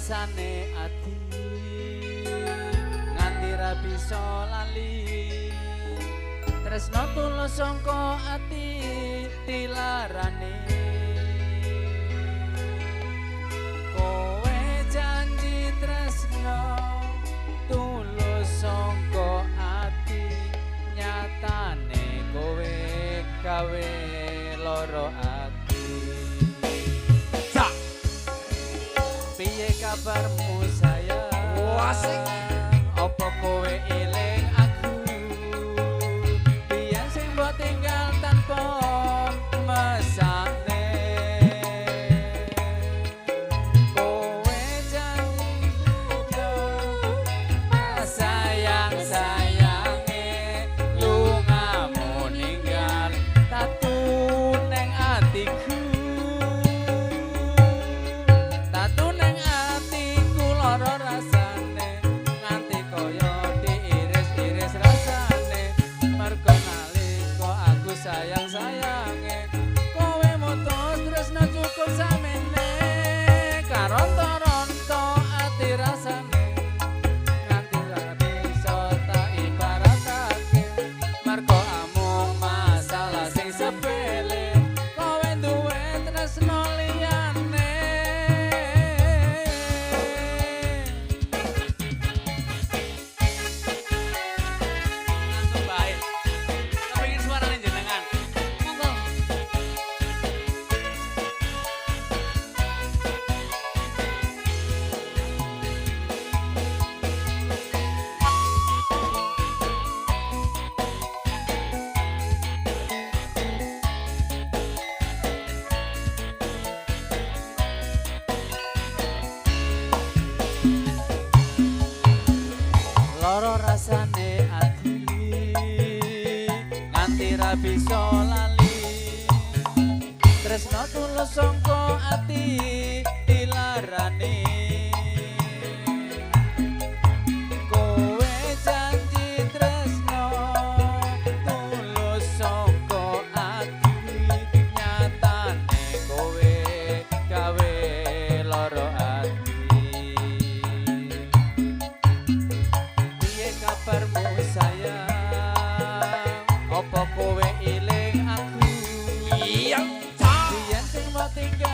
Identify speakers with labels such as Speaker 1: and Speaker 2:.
Speaker 1: Rasane ati nganti ra bisa lali. Tresno tulus sangka ati dilarani. Kowe janji tresno tulus sangka ati, nyatane kowe gawe loro ati.
Speaker 2: Cak.
Speaker 1: Piye kabarmu sayang?
Speaker 2: Asik.
Speaker 1: Apa kowe eling aku? Biyen sing mbok tinggal tanpa mesakne. Kowe janji sayang sayange, lungamu ninggal tatu neng atiku. Tatu neng atiku lara rasane nganti kaya diiris-iris rasane. Mergo nalika aku sayang-sayange, kowe mutus tresno cukup samene. Karonto-ronto ati rasane nganti ora bisa tak ibaratake. Mergo amung masalah sing sepele, kowe duwe tresno liyane. Langsung bae. Kepengin suarane jenengan.
Speaker 3: Monggo.
Speaker 1: Loro rasane ati nganti ra bisa lali. Tresno tulus sangka ati dilarani. Kowe janji tresno tulus sangka ati, nyatane kowe gawe loro ati. Piye kabarmu sayang? Apa kowe eling aku?
Speaker 2: Iya. Cak.
Speaker 1: Biyen sing mbok tinggal